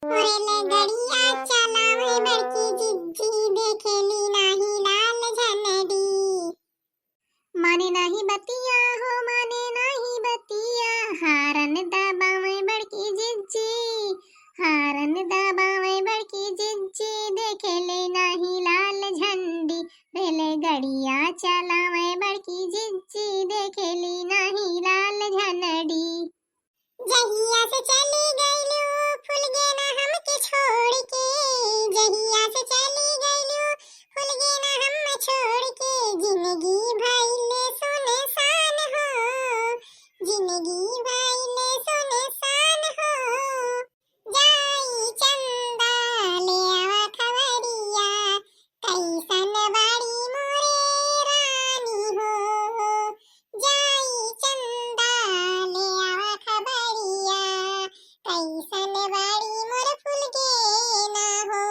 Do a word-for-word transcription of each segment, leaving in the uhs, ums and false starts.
रेलगड़िया चलावे बड़की जिज्जी, देखेली नाही लाल झंडी। माने नाही बतिया हो, माने नाही बतिया, हारन दबावे बड़की जिज्जी, हारन दबावे बड़की जिज्जी, देखेले नाही लाल झंडी। रेलगड़िया चलावे बड़की जिज्जी, देखेली नाही लाल झंडी। जहिया से चली गइलू, फूल गे ना हमके छोड़ के। जहिया से चली गइलू, फूल गे ना हम छोड़ के। जिंदगी भइले सुनसान हो, जिंदगी भइले सुनसान हो। जाई चंदा ले आवा खबरिया, कैसन बाड़ी मोरे रानी हो। जाई चंदा ले आवा खबरिया, कैसन बाड़ी मोर फूल गे ना हो।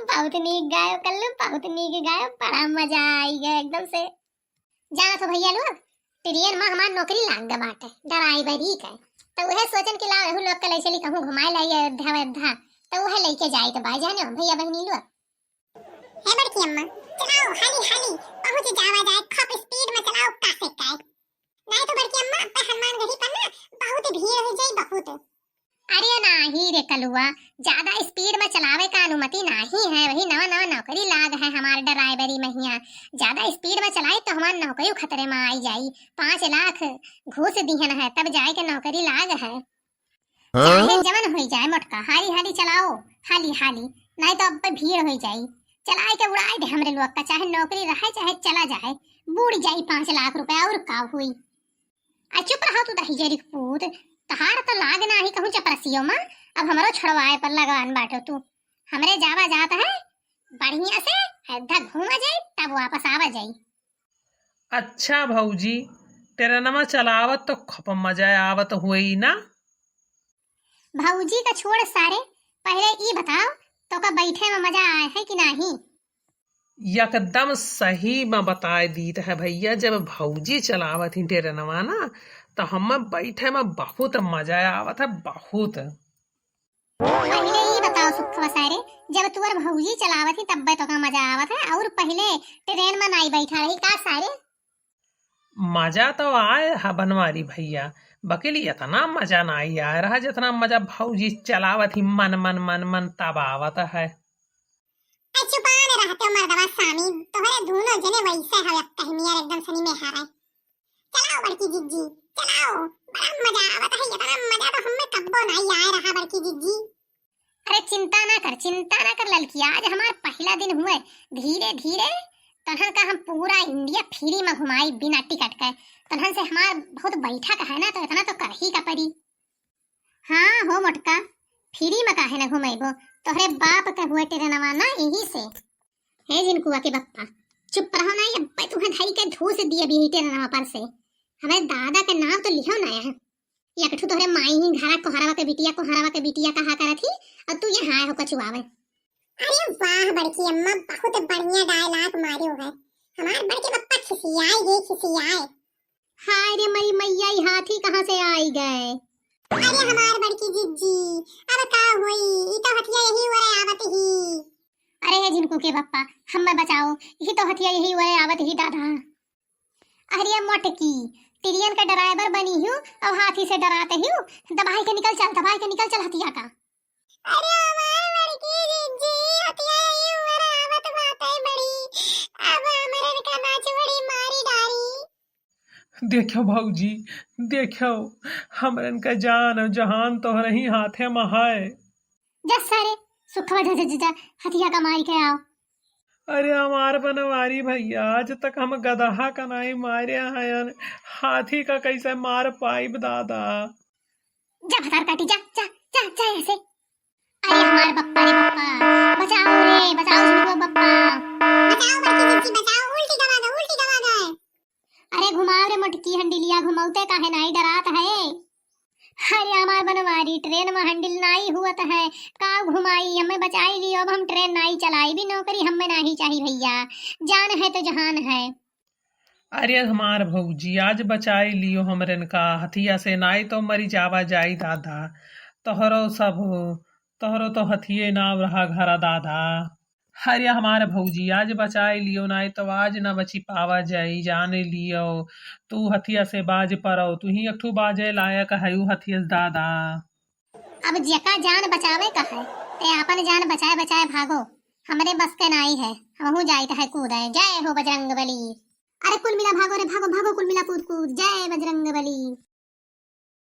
बहुत नीक गायो कल्लू, बहुत नीक गायो, बड़ा मजा आई गया एकदम से। जाना तो भैया लोग, ट्रेन में हमार नौकरी लाग गए बाटे, ड्राइवरी के। तो उहे सोचन कि लाओ, एहू लोग के ले चली कहूँ घुमाए लाई अयोध्या वयोध्या। तो उहे लेके जाए तो बाई जाने भैया बहनी लोग। हे बड़की अम्मा, चलाओ हाली हाली, पहुँच जावा जाए, खूब स्पीड में चलाओ, कासे काय। नहीं तो बड़की अम्मा, पे हनुमानगढ़ी पर ना बहुत भीड़ हो जाई, बहुत। अरे नाही रे कलुआ, ज्यादा स्पीड में चलावे का अनुमति नाही है। वही नवा नवा नौकरी लाग है हमार ड्राइवरी में हिया। ज्यादा स्पीड में चलाई तो हमार नौकरी खतरे में आई जाई। पाँच लाख घूस दिहन है तब जाए के नौकरी लाग है। चाहे जवन होई जाए मोटका, हाली हाली चलाओ, हाली हाली, नहीं तो अब पे भीड़ होई जाई। चलाए के उड़ाए दे हमरे लोग का, चाहे नौकरी रहे चाहे चला जाए, बूड़ जाई पाँच लाख रुपया और का हुई। आ चुप रहो तू दहिजरी के पूत, तहार तो लाग नाही कहूँ चपरसियो में, अब हमरो छोड़वाए पर लगान बाटो तू। हमरे जावा जात है, बढ़िया से अयोध्या घूमा जाई, तब वापस आवा जाई। अच्छा भौजी, ट्रेनमा चलावत तो खूब मजा आवत हुई ना? भौजी का छोड़ सारे, पहले ई बताओ, तोका बैठे में मजा आए है कि नाही? एकदम सही में बताए दीत है भैया, जब भौजी चलावत ही ट्रेनवा ना, तो हमें बैठे में बहुत मजा आवत है, बहुत। पहले ई बताओ सुखवा सारे, जब तुअर भौजी चलावत ही तब्बे तोका मजा आवत है, और पहले ट्रेन में नाई बैठा रही का सारे? मजा तो आए है बनवारी भैया, बकिल इतना मजा नाई आए रहा जितना मजा भौजी चलावत ही मन मन मन मन तब आवत है। ए, चुपान रहते हो मर्दवा सामी, तोहरे दोनों जने वैसे हवे, अक्कही नियर एकदम सनी में हारे। चलाओ बड़की जिज्जी, चलाओ, बड़ा मजा आवत है, इतना मजा तो हमें कब्बो नाई आए रहा बड़की जिज्जी। अरे चिंता ना कर, चिंता ना कर ललकी, आज हमार पहला दिन हुए, धीरे धीरे तोहन का हम पूरा इंडिया फ्री में घुमाई बिना टिकट के। तोहन से हमार बहुत बैठक है ना, तो इतना तो कर ही का पड़ी। हाँ हो मोटका, फ्री में काहे ना घुमैबो, तोहरे बाप के हुए ट्रेनवा ना, यही से। हे जिनकुआ के बप्पा, चुप रहो ना, अब्बे तुहे धई के धूस दिए भी ट्रेनवा पर से। हमारे दादा के नाम तो लिहो ना है। एक ठू तोहरे माई ही घरा कोहरवा के बिटिया, कोहरवा के बिटिया कहा करत ही, और तू यहाँ आए हो कचुआवे। अरे वाह बड़की अम्मा, बहुत बढ़िया डायलॉग मारियो है। हमार बड़के बप्पा खिसियाए गए, खिसियाए। हाय रे मरी मैया, ई हाथी कहाँ से आई गए? अरे हमार बड़की जिज्जी, अब का होई? ई तो हथिया यही ओरे आवत ही। अरे हे झिनकू के बप्पा, हम्मे बचाओ, ई तो हथिया यही ओरे आवत ही दादा। अरे मोटकी, ट्रेन का ड्राइवर बनी हूँ, अब हाथी से डराते हूँ, दबाई के निकल चल, दबाई के निकल चल हथिया का। अरे हमार बड़की जिज्जी, हथिया यही ओरे आवत बाटे बड़ी, अब हमरन का नाच बड़ी मारी डारी। देखो भौजी, देखो, हमरन का जान और जहान तोहरे ही हाथे में है। जा सारे, सुखवा जा, जा, जा, जा, हथिया का मारी के आओ। अरे हमार बनवारी भैया, आज तक हम गदहा का नाई मारे हैं, हाथी का कैसे मार पाइब दादा? जा भतार काटी, जा, जा, जा, जा यहाँ से। अरे हमार बप्पा रे बप्पा, बचाओ रे, बचाओ झिनकू बप्पा। बचाओ बड़की जिज्जी, बचाओ, उल्टी दबा दो, उल्टी दबा दो। अरे घुमाओ रे मोटकी हंडिलिया, घुमौते काहे नाई डरात है? अरे हमार बनवारी, ट्रेन में हंडिल नाई हुअत है, का घुमाई, हमें बचाई लियो, अब हम ट्रेन नाई चलाई भी, नौकरी हमें नाही चाही भैया, जान है तो जहान है। अरे हमार भौजी, आज बचाई लियो हमरन का हथिया से, नाई तो मरी जावा जाई दादा। तोहरो सब, तोहरो तो हथिये नाव रहा घरा दादा। अरे हमारे भौजी, आज बचाए लियो, नाहीं तो आज न बची पावा जाई, जाने लियो। तू हथिया से बाज परो, तू ही एक ठू बाजे लायक है उ हथिया से दादा। अब जेका जान बचावे का है, ते आपन जान बचाए बचाए भागो, हमरे बस के नाई है, हमहू जाइत है कूदे। जय हो बजरंग बली। अरे कुल मिला भागो रे भागो, भागो कुल मिला कूद कूद, जय बजरंग बली।